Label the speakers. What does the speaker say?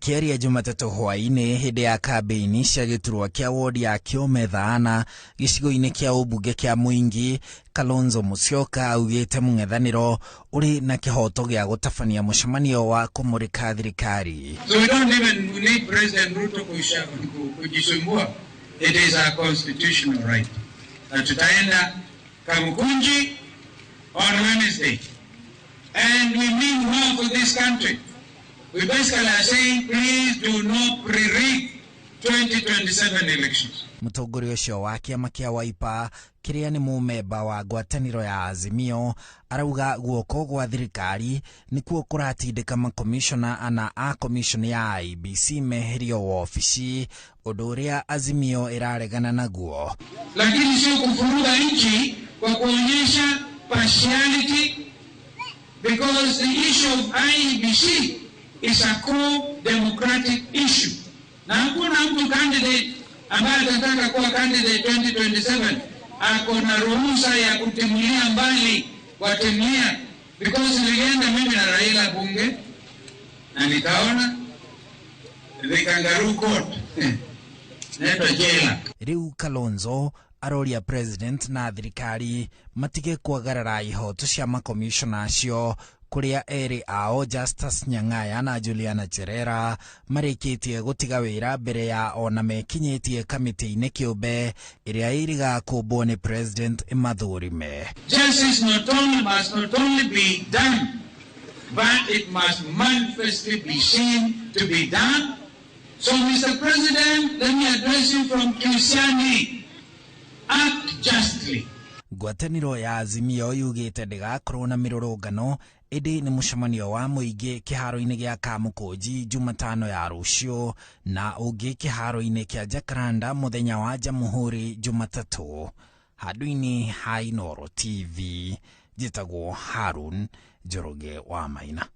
Speaker 1: Akĩaria Jumatatũ hwaĩ-inĩ hĩndĩ ya kambĩini cia gĩturwa kĩa wodi ya Kĩome Thaana gĩcigo-inĩ kĩa ũmbunge kĩa Mwingi, Kalonzo Musyoka augĩte mũng'ethanĩro ũrĩ na kĩhoto gĩa gũtabania mũcemanio wa kũmũrĩka thirikari.
Speaker 2: So we don't even need President Ruto kujisumbua. It is our constitutional right. Na tutaenda Kamukunji on Wednesday. And we mean well for this country. We basically are saying, please do not pre-rig 2027 elections.
Speaker 1: Mũtongoria ũcio wa kĩama kĩa Wiper kĩrĩa nĩ mũmemba wa ngwatanĩro ya Azimio arauga guoko gwa thirikari nĩkuo kũratindĩka makomishona ana a komishoni ya IEBC meherio wobici, ũndũ ũrĩa Azimio ĩraregana naguo.
Speaker 2: Lakini sio kuvuruga nchi kwa kuonyesha partiality, because the issue of IEBC is a core democratic issue. Na hakuna mtu candidate ambaye atataka kuwa candidate 2027 ako na ruhusa ya kutimulia mbali watimlia, because nilienda mimi na Raila bunge na nikaona the kangaroo court inaitwa jela.
Speaker 1: Rĩu Kalonzo aroria president na thirikari matige kwagarara ihoto cia makomishona acio, kũrĩa erĩ ao Justus Nyang'aya na Juliana Cherera marĩkĩtie gũtiga wĩra mbere ya ona mekinyĩtie kamĩtĩ-inĩ kĩũmbe ĩrĩa ĩrĩga kũmbwo nĩ president ĩmathũrime.
Speaker 2: Justice not only must not only be done, but it must manifestly be seen to be done. So, Mr. President, let me address you from Kisiani. Act justly.
Speaker 1: Ngwatanĩro ya Azimio yugĩte ndĩgakorwo na mĩrũrũngano, ĩndĩ nĩ mũcemanio wa mũingĩ kĩharo-inĩ gĩa Kamũkũnji Jumatano ya rũciũ na ũngĩ kĩharo-inĩ kĩa Jacaranda mũthenya wa Jamhuri Jumatatũ. Handũ-inĩ ha Inooro TV, njĩtagwo Harun Njoroge wa Maina.